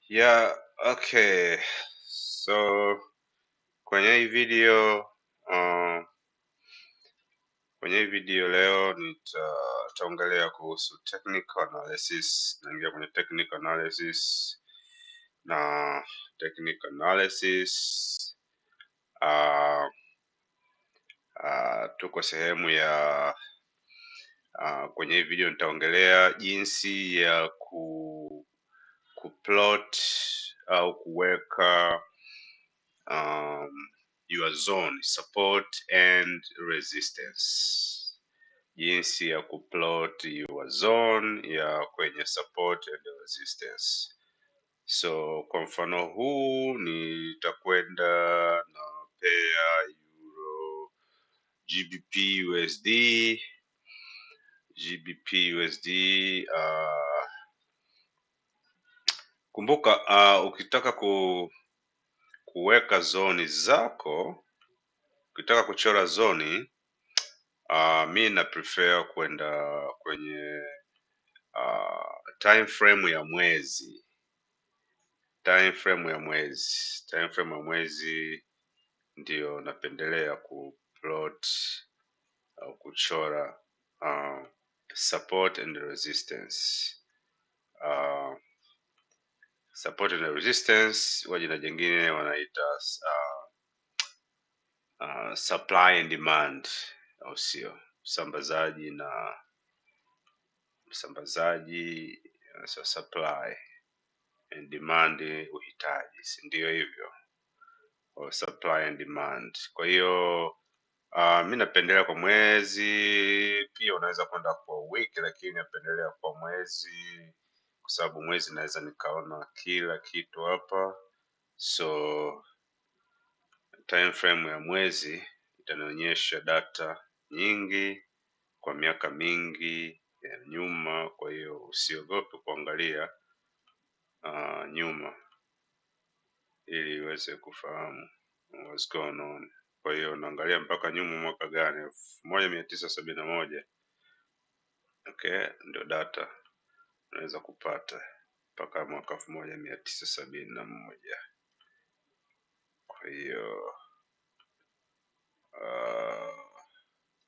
Yeah, okay. So kwenye hii video kwenye hii video leo nitaongelea kuhusu technical analysis. Naingia kwenye technical analysis na technical analysis uh, tuko sehemu ya kwenye hii video nitaongelea jinsi ya kuplot au kuweka your zone support and resistance, jinsi ya kuplot your zone ya kwenye support and resistance. So kwa mfano huu nitakwenda na pair euro GBP USD, GBP USD. Kumbuka ukitaka kuweka zoni zako, ukitaka kuchora zoni, mi na prefer kwenda kwenye time frame ya mwezi, time frame ya mwezi, time frame ya mwezi ndio napendelea kuplot au kuchora support and resistance. Support and resistance kwa jina jingine wanaita supply and demand, au sio? Usambazaji na msambazaji, so supply and demand, uhitaji, si ndio hivyo? Or supply and demand. Kwa hiyo mi napendelea kwa mwezi, pia unaweza kwenda kwa wiki, lakini napendelea kwa mwezi kwa sababu mwezi naweza nikaona kila kitu hapa. So time frame ya mwezi itanionyesha data nyingi kwa miaka mingi ya nyuma. Kwa hiyo usiogope kuangalia nyuma ili uweze kufahamu what's going on. Kwa hiyo naangalia mpaka nyuma mwaka gani, 1971. Okay, ndio data unaweza kupata mpaka mwaka 1971. Kwa hiyo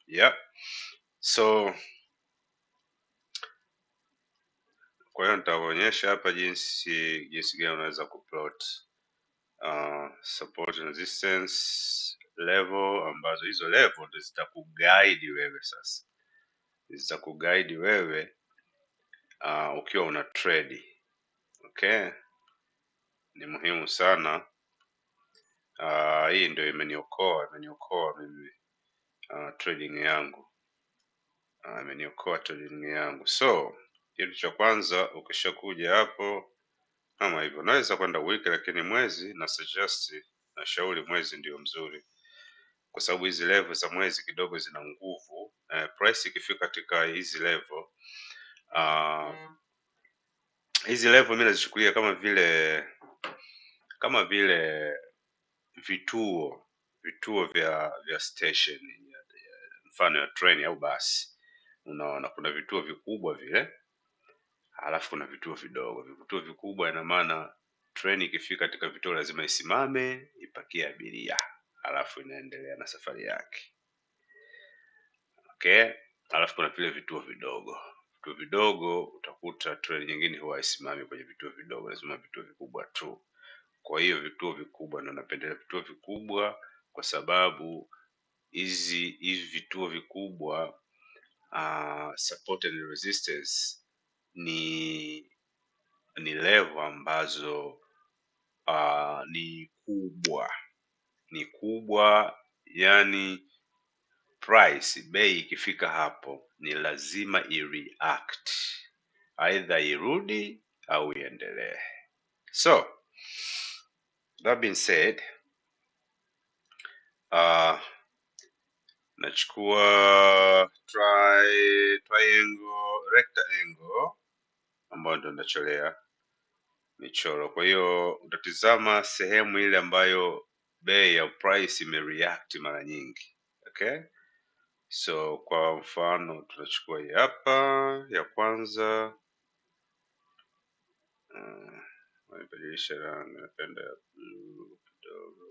yeah. So kwa hiyo nitaonyesha hapa jinsi gani unaweza kuplot support and resistance level, ambazo hizo level ndio zitakuguide wewe sasa, zitakuguide wewe ukiwa una trade. Okay, ni muhimu sana. Hii ndio imeniokoa mimi trading yangu, imeniokoa trading yangu. So kitu cha kwanza ukishakuja hapo kama hivyo, unaweza kwenda wiki, lakini mwezi na suggest, nashauri mwezi ndio mzuri, kwa sababu hizi level za mwezi kidogo zina nguvu. Price ikifika katika hizi level, hizi level mimi nazichukulia kama vile vituo vya station, mfano ya treni au basi. Unaona kuna vituo vikubwa vile, halafu kuna vituo vidogo. Vituo vikubwa ina maana treni ikifika katika vituo lazima isimame, ipakie abiria, halafu inaendelea na safari yake. Okay, halafu kuna vile vituo vidogo. Vituo vidogo utakuta treni nyingine huwa haisimami kwenye vituo vidogo, lazima vituo vikubwa tu. Kwa hiyo vituo vikubwa ndio napendelea vituo vikubwa, kwa sababu hivi vituo vikubwa support and resistance ni level ambazo ni kubwa, ni kubwa, yani price, bei ikifika hapo ni lazima ireact, either irudi au iendelee. So that being said, nachukua triangle, rectangle ambayo ndo nacholea michoro. Kwa hiyo utatizama sehemu ile ambayo bei ya price imereact mara nyingi. Okay, so kwa mfano tunachukua hii hapa ya kwanza. Nibadilishe rangi, napenda ya blue kidogo.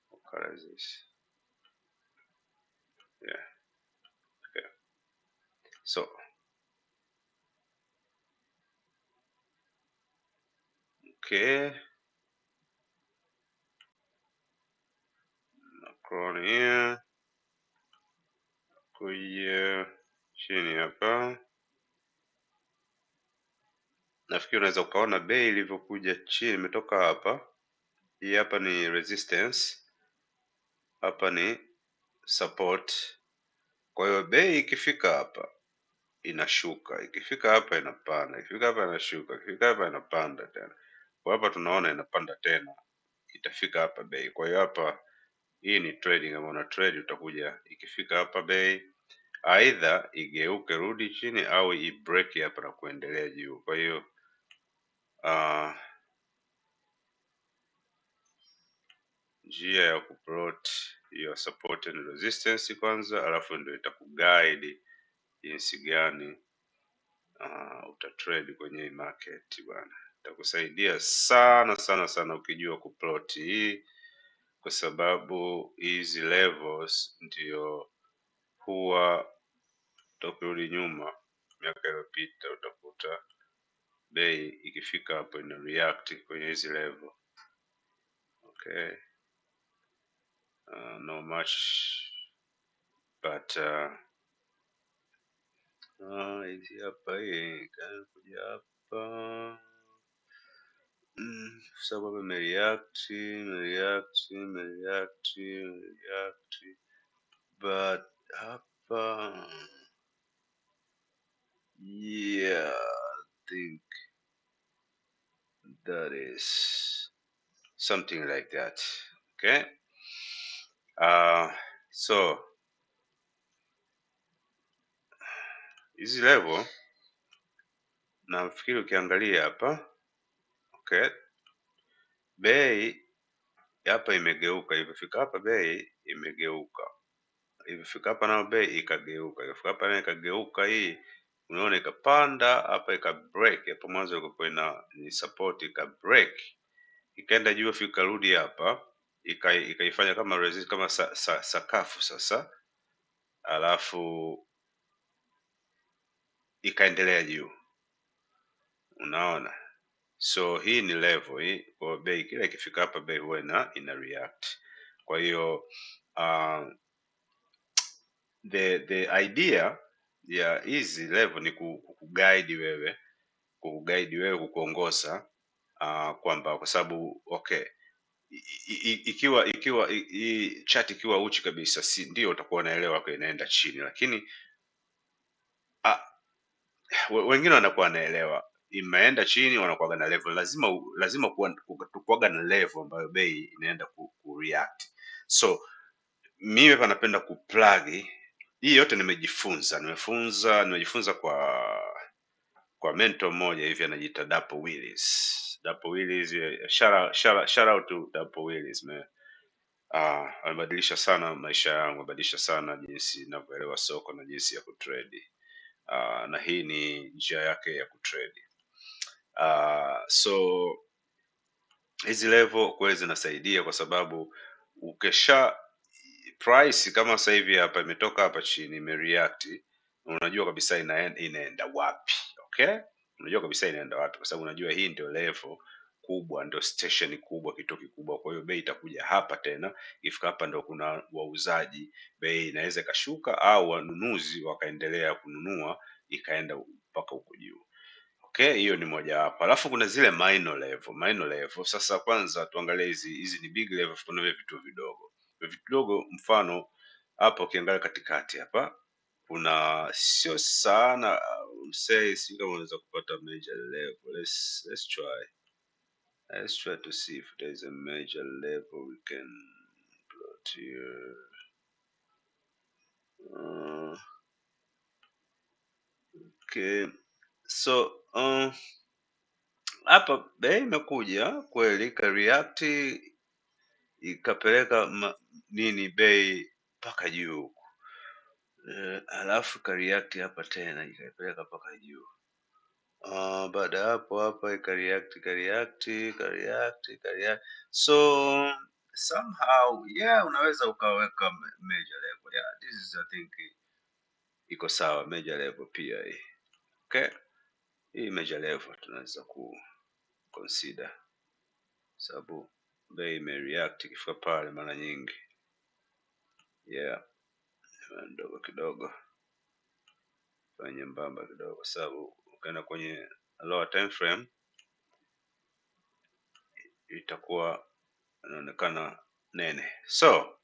What color is this? Yeah, okay. So, okay, Macron here, kuja chini hapa. Nafikiri unaweza ukaona bei ilivyokuja chini, imetoka hapa. Hii hapa ni resistance, hapa ni support. Kwa hiyo bei ikifika hapa inashuka, ikifika hapa inapanda, ikifika hapa inashuka, ikifika hapa inapanda tena. Kwa hapa tunaona inapanda tena, itafika hapa bei. Kwa hiyo hapa hii ni trading, kama una trade utakuja ikifika hapa bei aidha igeuke rudi chini au ibreak hapa na kuendelea juu. Kwa hiyo njia ya kuplot hiyo support and resistance kwanza, alafu ndio itakuguide jinsi gani utatrade kwenye hii market bwana. Itakusaidia sana sana sana ukijua kuplot hii, kwa sababu hizi levels ndio huwa tukirudi nyuma miaka iliyopita utakuta bei ikifika hapo ina react kwenye hizi level. Okay, no much but hizi hapa hii kuja hapa sababu imereact imereact imereact imereact but hapa yeah, I think that is something like that. Okay, so hizi level nafikiri ukiangalia hapa okay, bei hapa imegeuka, ilivyofika hapa bei imegeuka, ilivyofika hapa nayo bei ikageuka, ilivyofika hapa nayo ikageuka. Hii unaona ikapanda hapa ika break hapo mwanzo ilikuwa ina ni support ika break ikaenda juu afu ikarudi hapa ikaifanya kama resist, kama sakafu sasa, alafu ikaendelea juu, unaona. So hii ni level hii, kwa bei kila ikifika hapa bei huwa ina react. Kwa hiyo the idea ya hizi level ni kukuguide wewe, kukuguide wewe, kukuongoza kwamba kwa sababu okay ikiwa hii chat ikiwa uchi kabisa, si ndio utakuwa unaelewa kwa inaenda chini, lakini wengine wanakuwa wanaelewa imeenda chini, wanakuwaga na level lazima lazima kuwaga na level ambayo bei inaenda ku react. So mimi hapa napenda kuplug hii yote nimejifunza, nimejifunza kwa mentor mmoja hivi anajiita Dapo Willis. Dapo Willis, shout out to Dapo Willis man. Amebadilisha sana maisha yangu, amebadilisha sana jinsi ninavyoelewa soko na jinsi ya kutrade. Na hii ni njia yake ya kutrade. So hizi level kweli zinasaidia kwa sababu ukisha price kama sasa hivi hapa imetoka hapa chini imereact, unajua kabisa inaenda wapi. Okay, unajua kabisa inaenda wapi kwa sababu unajua hii ndio level kubwa, ndio station kubwa, kituo kikubwa. Kwa hiyo bei itakuja hapa tena, ifika hapa ndio kuna wauzaji, bei inaweza ikashuka au wanunuzi wakaendelea kununua ikaenda mpaka huko juu. Okay, hiyo ni mojawapo. Alafu kuna zile minor level, minor level. Sasa kwanza tuangalie hizi hizi ni big level, kuna vile vitu vidogo. Vitu vidogo mfano hapa ukiangalia katikati hapa kuna sio sana say si kama unaweza kupata major level. Let's try. Let's try to see if there is a major level we can plot here. Okay. So hapa bei imekuja kweli ka react ikapeleka nini bei mpaka juu alafu ka react hapa tena ikaipeleka mpaka juu. Baada ya hapo hapa ikareact ikareact ikareact ikareact, so somehow yeah, unaweza ukaweka major level. Yeah, this is I think iko sawa, major level pia hii. Okay, hii major level tunaweza ku consider sababu bei imereact ikifika pale mara nyingi. Yeah, ndogo kidogo, fanya nyembamba kidogo, kwa sababu ukaenda kwenye lower time frame itakuwa inaonekana nene. So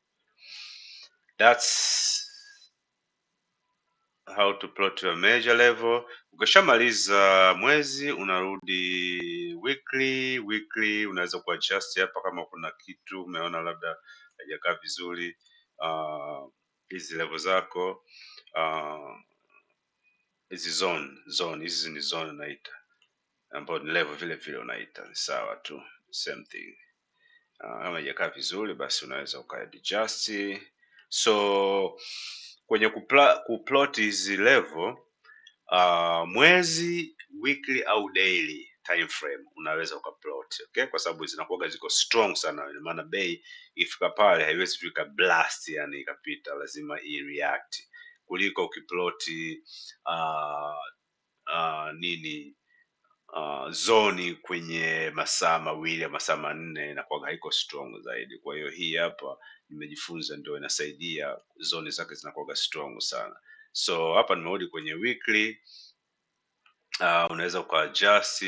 that's how to plot your major level. Ukishamaliza mwezi unarudi weekly. Weekly unaweza kuadjust hapa kama kuna kitu umeona labda haijakaa vizuri, hizi level zako, hizi zone hizi ni zone unaita, ambayo ni level vile vile unaita, ni sawa tu, same thing. Kama haijakaa vizuri basi unaweza ukaadjust. So kwenye kuplot hizi level, mwezi, weekly au daily time frame unaweza ukaplot, okay? Kwa sababu zinakuwa ziko strong sana, ina maana bei ifika pale haiwezi tu ikablast, yani ikapita, lazima i react kuliko ukiploti nini zoni kwenye masaa mawili au masaa manne inakuwa haiko strong zaidi. Kwa hiyo hii hapa nimejifunza ndio inasaidia, zoni zake zinakuwa strong sana. So hapa nimerudi kwenye weekly. Unaweza ukaadjust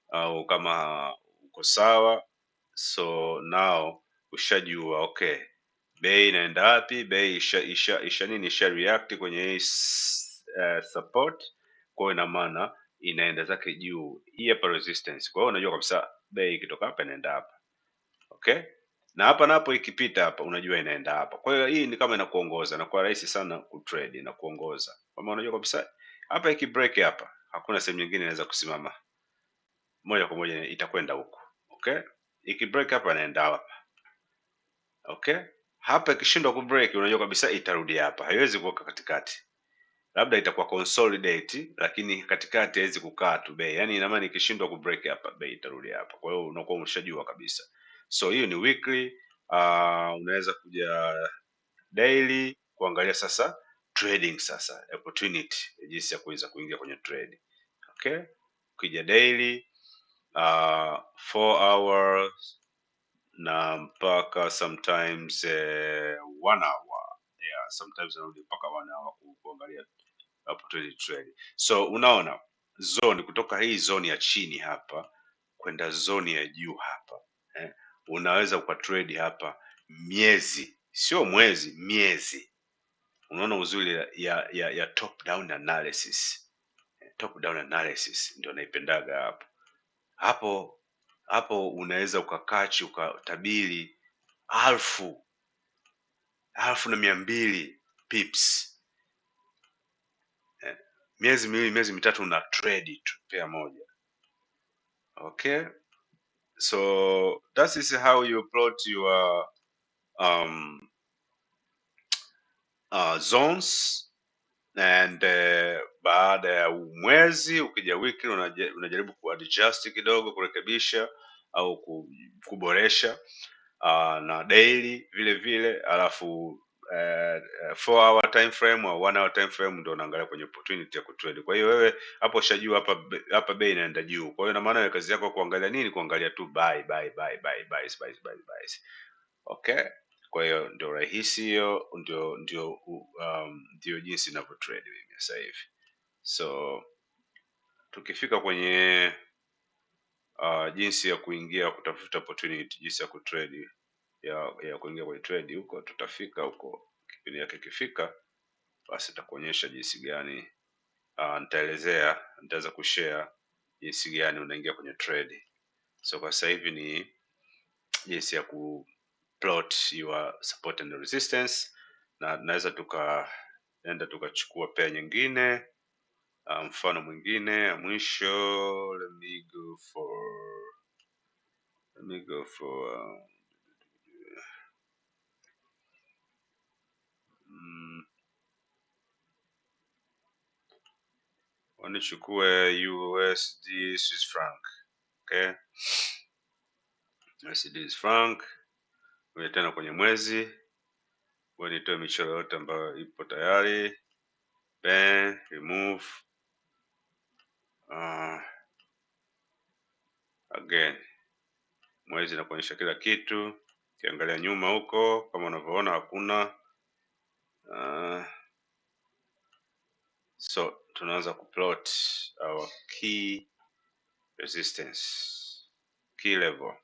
au kama uko sawa. So now ushajua okay, bei inaenda wapi, bei isha nini, isha react kwenye hii support, kwa hiyo ina maana inaenda zake juu. Hii hapa resistance, kwa hiyo unajua kabisa bei ikitoka hapa inaenda hapa, okay? Na hapa napo ikipita hapa unajua inaenda hapa. Kwa hiyo hii ni kama inakuongoza, na kwa rahisi sana kutrade inakuongoza. Kwa maana unajua kabisa hapa ikibreak hapa hakuna sehemu nyingine inaweza kusimama, moja kwa moja itakwenda huko, okay? Ikibreak hapa inaenda hapa, okay? Hapa ikishindwa kubreak unajua kabisa itarudi hapa, haiwezi kuwa katikati, labda itakuwa consolidate, lakini katikati haiwezi kukaa tu bei. Yani ina maana ikishindwa kubreak hapa bei itarudi hapa, kwa hiyo unakuwa umeshajua kabisa. So hiyo ni weekly. Unaweza kuja daily kuangalia sasa trading, sasa opportunity, jinsi ya kuweza kuingia kwenye trade, okay? Ukija daily, 4 hours na mpaka sometimes 1 hour. Yeah, sometimes narudi mpaka 1 hour kuangalia opportunity trade. So unaona zone kutoka hii zone ya chini hapa kwenda zone ya juu hapa, unaweza uka trade hapa miezi, sio mwezi, miezi. Unaona uzuri ya top down analysis. Top down analysis ndio naipendaga hapo. Hapo hapo unaweza ukakachi ukatabiri 1,200 pips. Miezi miwili, miezi mitatu una trade tu pair moja. Okay? So that is how you plot your zones. And baada ya mwezi ukija weekly unajaribu kuadjust kidogo, kurekebisha au kuboresha, na daily vile vile, alafu 4 hour time frame au 1 hour time frame ndio unaangalia kwenye opportunity ya kutrade. Kwa hiyo wewe hapo ushajua hapa bei inaenda juu. Kwa hiyo ina maana wewe kazi yako kuangalia nini? Kuangalia tu buy, buy, buy, buy, buy, buy, buy, buy. Okay? Kwa hiyo ndio rahisi hiyo, ndio jinsi ninavyo trade mimi sasa hivi. So tukifika kwenye jinsi ya kuingia kutafuta opportunity, jinsi ya kutrade, ya kuingia kwenye trade huko, tutafika huko kipindi yake kifika, basi nitakuonyesha jinsi gani, nitaelezea, nitaweza kushare jinsi gani unaingia kwenye trade. So kwa sasa hivi ni jinsi ya ku plot your support and resistance, na tunaweza tukaenda tukachukua pair nyingine, mfano mwingine ya mwisho. Let me go for Nichukue USD Swiss franc. Okay, USD franc, ngoja tena kwenye mwezi, ngoja nitoe michoro yote ambayo ipo tayari. Then remove again mwezi inakuonyesha kila kitu. Ukiangalia nyuma huko kama unavyoona hakuna so tunaanza kuplot our key resistance, key level,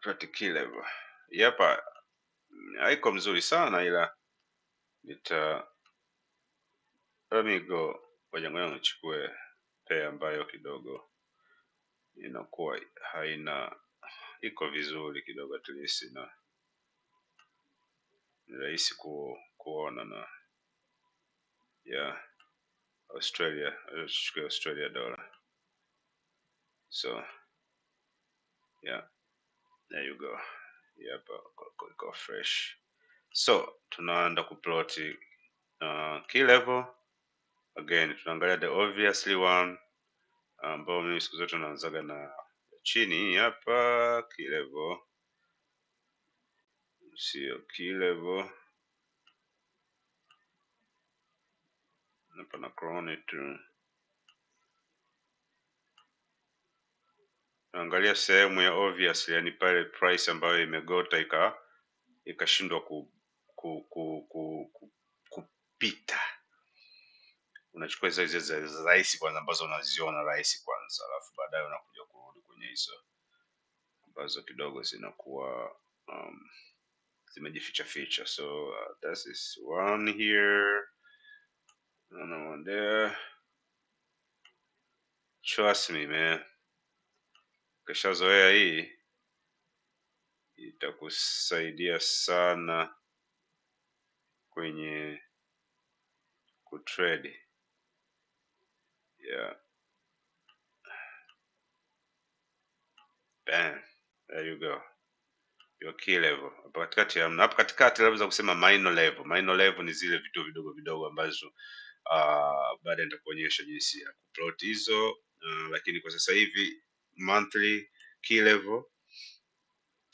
plot key level. Hii hapa haiko mzuri sana ila nita let me go, ngoja ngoja nichukue pair ambayo kidogo inakuwa haina iko vizuri kidogo, at least na ni rahisi kuona na yeah, Australia, chukue Australia dollar. So yeah, there you go. Hii hapa iko fresh. So tunaenda kuplot key level again, tunaangalia the obviously one ambao mimi siku zote naanzaga na chini hii hapa key level, sio key level hapa na clone tu. Naangalia sehemu ya obvious, yani pale price ambayo imegota ikashindwa ku, ku, ku, ku, kupita. Unachukua hizo hizo za rahisi kwanza ambazo unaziona rahisi kwanza, alafu baadaye unakuja kurudi kwenye hizo ambazo kidogo zinakuwa zimejificha ficha. So that is one here, another one there. Trust me man, ukishazoea hii itakusaidia sana kwenye kutrade. Yeah, bam, there you go. Your key level hapo katikati, hamna hapo katikati, labda kusema minor level. Minor level ni zile vitu vidogo vidogo ambazo baadaye nitakuonyesha jinsi ya kuplot hizo lakini kwa sasa hivi monthly key level,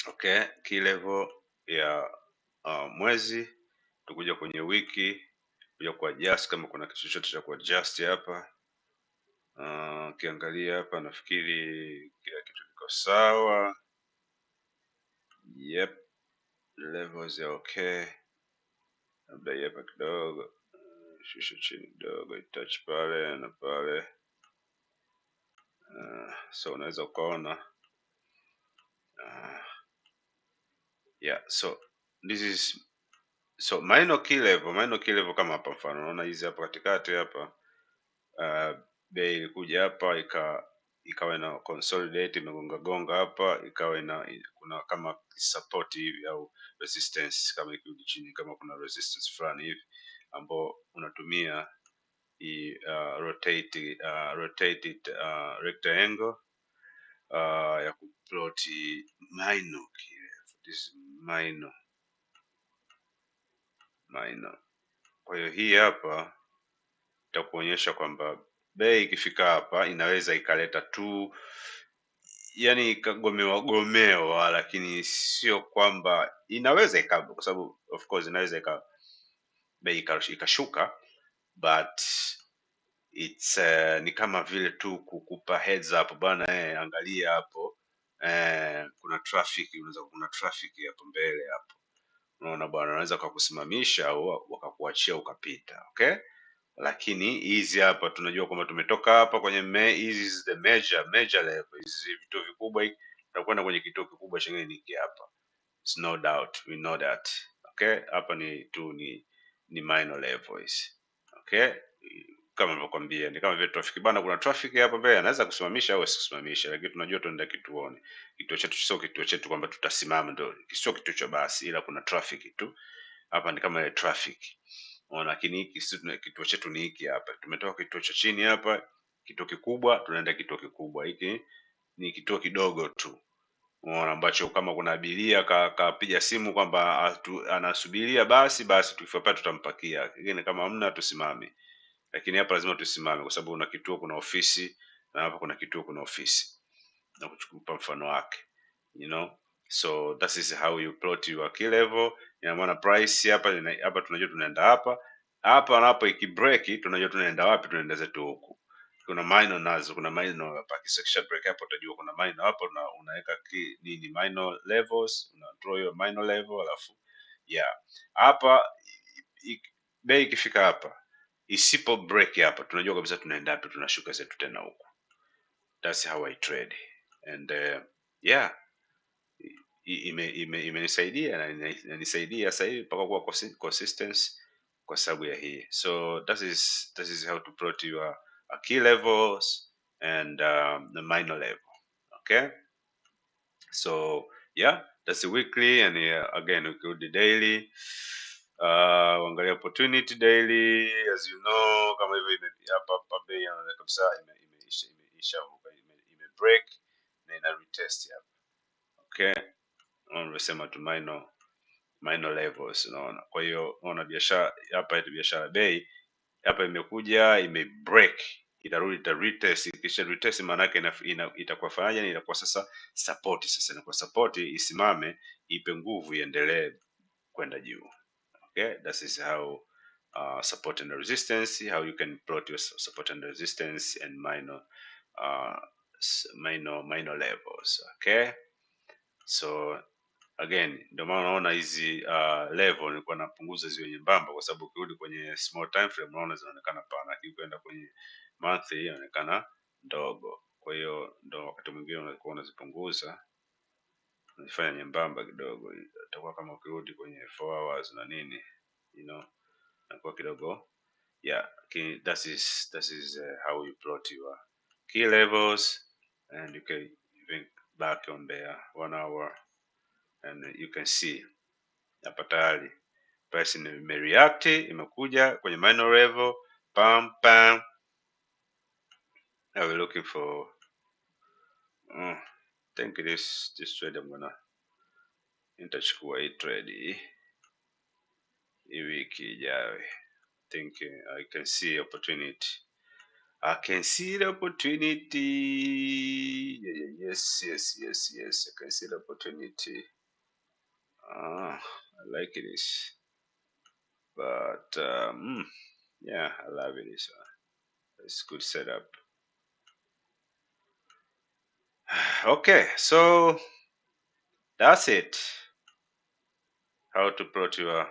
okay, key level ya mwezi, tukuja kwenye wiki, kuja kuadjust kama kuna kitu chochote cha kuadjust hapa. Ukiangalia hapa nafikiri kila kitu kiko sawa. Yep, levels ya okay, labda hii hapa kidogo shusha chini kidogo, itouch pale na pale. So unaweza ukaona yeah, so this is so minor key level, minor key level kama hapa mfano unaona hizi hapa katikati hapa bei ilikuja hapa ikawa ina consolidate imegonga gonga hapa ikawa ina kuna kama support hivi au resistance, kama ikirudi chini kama kuna resistance fulani hivi ambao unatumia hii rotate rectangle ya kuplot minor key level. This is minor minor. Kwa hiyo hii hapa itakuonyesha kwamba bei ikifika hapa inaweza ikaleta tu yani ikagomewa gomewa, lakini sio kwamba inaweza ika, kwa sababu of course inaweza ika bei ikashuka but it's ni kama vile tu kukupa heads up bwana, angalia hapo kuna traffic, unaweza kuna traffic hapo mbele hapo, unaona bwana, wanaweza wakakusimamisha au wakakuachia ukapita, okay. Lakini hizi hapa tunajua kwamba tumetoka hapa kwenye hizi is the major level, hizi vituo vikubwa hiki, tunakwenda kwenye kituo kikubwa chengine ni hiki hapa. It's no doubt we know that, okay. Hapa ni tu ni minor level hizi, okay. Kama nilivyokuambia ni kama vile traffic bana, kuna traffic hapa mbele, anaweza kusimamisha au asikusimamisha, lakini tunajua tunaenda kituoni. Kituo chetu sio kituo chetu kwamba tutasimama, ndio sio kituo cha basi, ila kuna traffic tu hapa, ni kama ile traffic unaona. Lakini hiki sisi kituo chetu ni hiki hapa, tumetoka kituo cha chini hapa, kituo kikubwa, tunaenda kituo kikubwa. Hiki ni kituo kidogo tu unaona, ambacho kama kuna abiria kapiga simu kwamba anasubiria basi, basi tukifika pale tutampakia, lakini kama hamna tusimame. Lakini hapa lazima tusimame, kwa sababu una kituo kuna ofisi, na hapa kuna kituo kuna ofisi, na kuchukua mfano wake. So that is how you plot your key level. Ina maana price hapa hapa tunajua tunaenda hapa hapa na hapo, ikibreak tunajua tunaenda wapi, tunaenda zetu huku. Kuna minor nazo, kuna minor hapa, kisha break hapo utajua kuna minor hapo, na unaweka key nini minor levels, una draw your minor level, alafu yeah, hapa bei ikifika hapa isipo break hapa, tunajua kabisa tunaenda wapi, tunashuka zetu tena huku. That's how I trade and yeah, imenisaidia na inanisaidia sasa hivi mpaka kuwa consistency kwa sababu ya hii. So that is how to plot your key levels and the minor level. Okay, so yeah, that's the weekly and again we could the daily, uangalia opportunity daily as you know, kama hivyo hapa hapa bei inaona kabisa imeishavuka ime break na ina retest hapa. Okay, unaona tu minor levels unaona. Kwa hiyo unaona biashara hapa, eti biashara bei hapa imekuja ime break, itarudi ita retest, kisha retest maana yake itakuwa fanyaje? Ni Itakuwa sasa support, sasa inakuwa support, isimame, ipe nguvu, iendelee kwenda juu. Okay, that is how support and resistance, how you can plot your support and resistance and uh, minor levels. Okay, so again ndio maana unaona hizi level nilikuwa napunguza ziwe nyembamba, kwa sababu ukirudi kwenye small time frame unaona zinaonekana pana, lakini ukienda kwenye monthly inaonekana ndogo. Kwa hiyo ndo wakati mwingine unakuwa unazipunguza unazifanya nyembamba kidogo, itakuwa kama ukirudi kwenye 4 hours na nini, inakuwa kidogo yeah. Okay, that is how you plot your key levels and you can even back on there 1 hour and you can see hapa tayari price imereact imekuja kwenye minor level, pam pam. Now we're looking for think this trade I'm gonna nitachukua hii trade hii wiki ijayo. Think I can see opportunity. I can see the opportunity. Yeah, yes. I can see the opportunity. Ah, I like this. But yeah, I love it. This one. It's good setup. Okay, so that's it. How to plot your